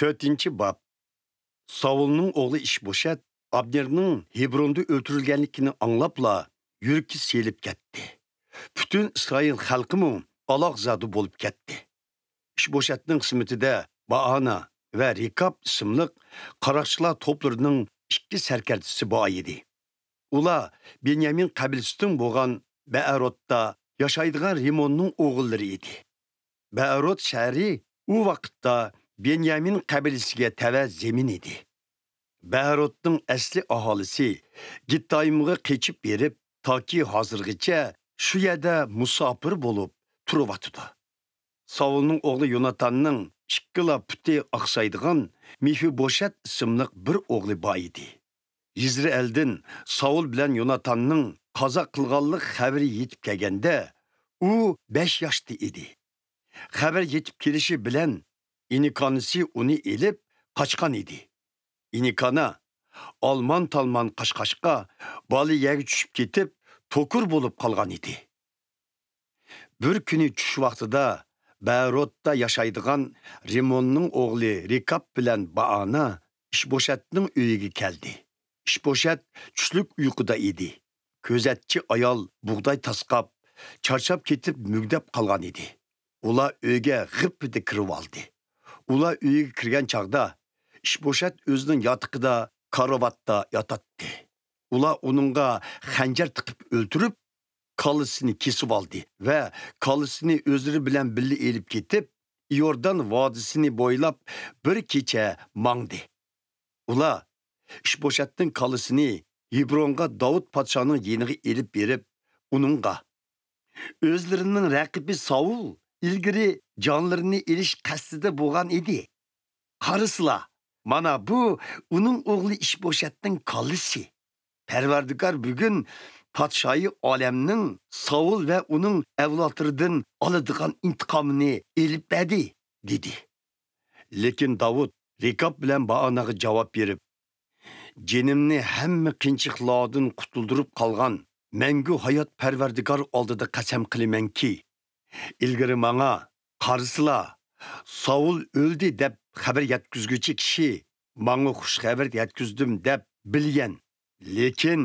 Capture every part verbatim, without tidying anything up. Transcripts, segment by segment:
تۆتىنچى باب. ساۋۇلنىڭ ئوغلى ئىشبوشەت ئابنېرنىڭ ھېبروندا ئۆلتۈرۈلگەنلىكىنى ئاڭلاپلا يۈرىكى سېلىپ كەتتى. پۈتۈن ئىسرائىل خەلقىمۇ ئالاقزادە بولۇپ كەتتى. ئىشبوشەتنىڭ خىزمىتىدە بائانا ۋە رېكاب ئىسىملىق قاراقچىلار توپلىرىنىڭ ئىككى سەركەردىسى بار ئىدى. ئۇلار بېنيامىن قەبىلىسىدىن بولغان بەئەرۇتتا ياشايدىغان رىموننىڭ ئوغۇللىرى ئىدى. بەئەرۇت شەھىرى ئۇ ۋاقىتتا بېنيامىن قەبىلىسىگە تەۋە زېمىن ئىدى. بەئەرۇتنىڭ ئەسلى ئاھالىسى گىتتايىمغا قېچىپ بېرىپ، تاكى ھازىرغىچە شۇ يەردە مۇساپىر بولۇپ تۇرۇۋاتىدۇ. ساۋۇلنىڭ ئوغلى يوناتاننىڭ ئىككىلا پۇتى ئاقسايدىغان مېفىبوشەت ئىسىملىق بىر ئوغلى بار ئىدى. يىزرائىلدىن ساۋۇل بىلەن يوناتاننىڭ قازا قىلغانلىق خەۋىرى يېتىپ كەلگەندە، ئۇ بەش ياشتا ئىدى. خەۋەر يېتىپ كېلىشى بىلەن ئىنىكانىسى ئۇنى ئېلىپ قاچقان ئىدى. ئىنىكانا ئالمان-تالمان قاچقاچقا، بالا يەرگە چۈشۈپ كېتىپ، توكۇر بولۇپ قالغان ئىدى. بىر كۈنى چۈش ۋاقتىدا بەرۇتتا ياشايدىغان رىموننىڭ ئوغلى رېكاب بىلەن بائانا ئىشبوشەتنىڭ ئۆيىگە كەلدى. ئىشبوشەت چۈشلۈك ئۇيقۇدا ئىدى. كۆزەتچى ئايال بۇغداي تاسقاپ، چارچاپ كېتىپ مۈگدەپ قالغان ئىدى. ئۇلار ئۆيگە غىپپىدە كىرىۋالدى. ئۇلار ئۆيگە كىرگەن چاغدا ئىشبوشەت ئۆزىنىڭ ياتىقىدا، كارىۋاتتا ياتاتتى. ئۇلار ئۇنىڭغا خەنجەر تىقىپ ئۆلتۈرۈپ، كاللىسىنى كېسىۋالدى ۋە كاللىسىنى ئۆزلىرى بىلەن بىللە ئېلىپ كېتىپ، ئىيوردان ۋادىسىنى بويلاپ بىر كېچە ماڭدى. ئۇلار ئىشبوشەتنىڭ كاللىسىنى ھېبرونغا داۋۇت پادىشاھنىڭ يېنىغا ئېلىپ بېرىپ، ئۇنىڭغا، ئۆزلىرىنىڭ رەقىبى ساۋۇل ئىلگىرى جانلىرىنى ئېلىش قەستىدە بولغان ئىدى. قارىسىلا، مانا بۇ ئۇنىڭ ئوغلى ئىشبوشەتنىڭ كاللىسى. پەرۋەردىگار بۈگۈن پادىشاھى ئالەمنىڭ ساۋۇل ۋە ئۇنىڭ ئەۋلادلىرىدىن ئالىدىغان ئىنتىقامىنى ئېلىپ بەردى، دېدى. لېكىن داۋۇت رېكاب بىلەن بائاناغا جاۋاب بېرىپ، جېنىمنى ھەممە قىيىنچىلىقلاردىن قۇتۇلدۇرۇپ قالغان مەڭگۈ ھايات پەرۋەردىگار ئالدىدا قەسەم قىلىمەنكى، ئىلگىرى ماڭا، قارىسىلا، ساۋۇل ئۆلدى دەپ خەۋەر يەتكۈزگۈچى كىشى ماڭا خۇش خەۋەر يەتكۈزدۈم دەپ بىلگەن. لېكىن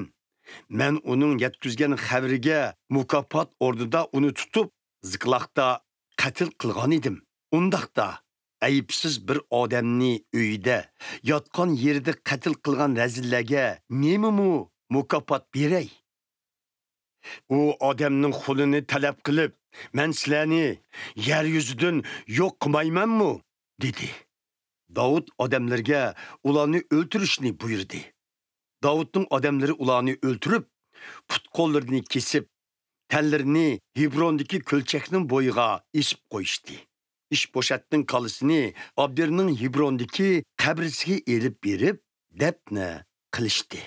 مەن ئۇنىڭ يەتكۈزگەن خەۋىرىگە مۇكاپات ئورنىدا ئۇنى تۇتۇپ، زىكلاقتا قەتل قىلغان ئىدىم. ئۇنداقتا، ئەيىبسىز بىر ئادەمنى ئۆيىدە، ياتقان يېرىدە قەتل قىلغان رەزىللەرگە نېمىمۇ مۇكاپات بېرەي؟ ئۇ ئادەمنىڭ خۇنىنى تەلەپ قىلىپ، مەن سىلەرنى يەر يۈزىدىن يوق قىلمايمەنمۇ؟ دېدى. داۋۇت ئادەملىرىگە ئۇلارنى ئۆلتۈرۈشنى بۇيرۇدى. داۋۇتنىڭ ئادەملىرى ئۇلارنى ئۆلتۈرۈپ، پۇت-قوللىرىنى كېسىپ، تەنلىرىنى ھېبروندىكى كۆلچەكنىڭ بويىغا ئېسىپ قويۇشتى. ئىشبوشەتنىڭ كاللىسىنى ئابنېرنىڭ ھېبروندىكى قەبرىسىگە ئېلىپ بېرىپ، دەپنە قىلىشتى.